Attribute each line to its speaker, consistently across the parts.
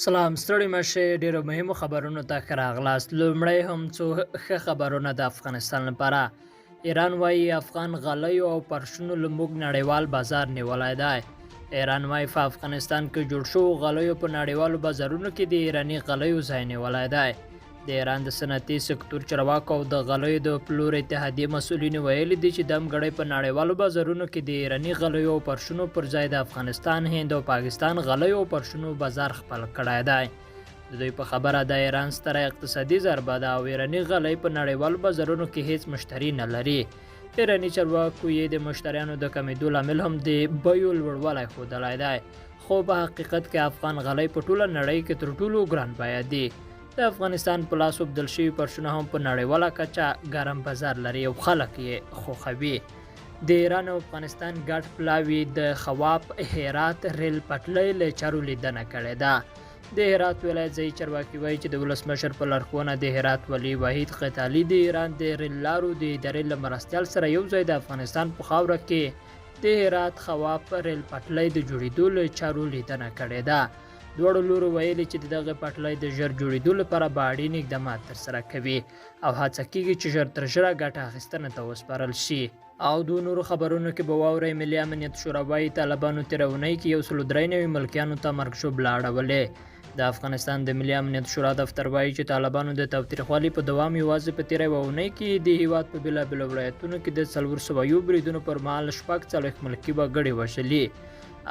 Speaker 1: سلام، ستړي مشه. ډیرو مهمو خبرونو ته ښه راغلاست. لومړی هم څو ښه خبرونه د افغانستان لپاره. ایران وایي افغان غالیو او پرشونو له موږ نړیوال بازار نیولی دی. ایران وایي په افغانستان کې جوړ شوو غالیو په نړیوالو بازارونو کې د ایراني غالیو ځای نیولی دی. د ایران د صنعتي سکتور چارواکو او د غالیو د پلور اتحادیې مسؤلینو ویلي دي چې دمګړۍ په نړیوالو بازارونو کې د ایراني غالیو او پرشونو پر ځای د افغانستان، هند او پاکستان غالیو او پرشونو بازار خپل کړی دی. د دوی په خبره د ایران ستره اقتصادي ضربه ده او ایراني غالۍ په نړیوالو بازارونو کې هیڅ مشتري نه لري. ایراني چارواکو یې د مشتریانو د کمېدو لامل هم د بیو لوړوالی ښودلی دی، خو په حقیقت کې افغان غالۍ په ټوله نړۍ کې تر ټولو ګران بیه دي. د افغانستان په لاس اوبدل شوي پرشونه هم په نړیواله کچه ګرم بازار لري او خلک یې خوښوي. د ایران او افغانستان ګډ پلاوي د خواف هرات ریل پټلۍ له چارو لیدنه کړې ده. د هرات ولایت ځایي چارواکي وایي چې د ولسمشر په لارښوونه د هرات والي وحید قتالي د ایران د ریل لارو د ادارې له مرستیال سره یو ځای د افغانستان په خاوره کې د هرات خواف ریل پټلۍ د جوړېدو له چارو لیدنه کړې ده. دواړو لورو ویلي چې د دغه پټلۍ د ژر جوړېدو لپاره به اړین اقدامات ترسره کوي او هڅه کیږي چې ژر تر ژره ګټه اخیستنه ته وسپارل شي. او دوو نورو خبرونو کې به واورئ، ملي امنیت شورا وایي طالبانو تېره اونۍ کې 193 ملکیانو ته مرګ ژوبله اړولې. د افغانستان د ملي امنیت شورا دفتر وایي چې طالبانو د تاوتریخوالي په دوام یوازې په تېره یوه اونۍ کې د هیواد په بېلابېلو ولایتونو کې د 401 بریدونو پر مهال 46 ملکي وګړي وژلي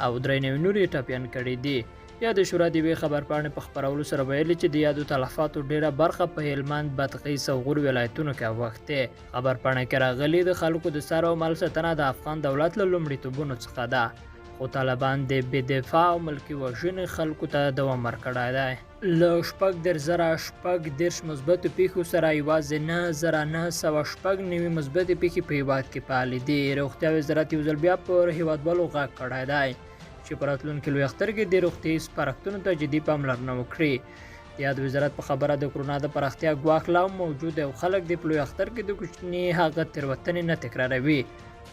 Speaker 1: او 93 نور یې ټپیان کړي دي. یادې شورا د یوې خبرپاڼې په خپرولو سره ویلي چې د یادو تلفاتو ډېره برخه په هلمند، بادغیس او غور ولایتونو کې اوښتې. خبرپاڼه کې راغلي، د خلکو د سر او مال ساتنه د افغان دولت له لومړیتوبونو څخه ده، خو طالبان د بې دفاع او ملکي وژنې خلکو ته دوام ورکړی دی. له 36,036 مثبتو پېښو سره یوازې 9996 مثبتې پېښې په هېواد کې فعالې دي. روغتیا وزارت یو ځل بیا پر هېوادوالو غږ کړی دی چې په راتلونکي لوی اختر کې د روغتیايي سپارښتنو ته جدي پاملرنه وکړي. د یاد وزارت په خبره د کرونا د پراختیا ګواښ لا هم موجود دی او خلک دې په لوی اختر کې د کوچني هغه تېروتنې نه تکراروي.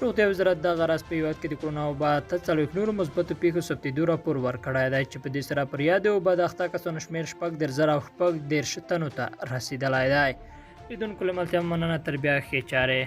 Speaker 1: روغتیا وزارت دغه راز په هېواد کې د کرونا وبا 48 نورو مثبتو پېښو ثبتېدو راپور ورکړی دی چې په دې سره پر یادې وبا د اخته کسانو شمېر 36,036 تنو ته رسېدلی دی. لیدونکو له ملتیا مننه، تر بیا ښې چارې.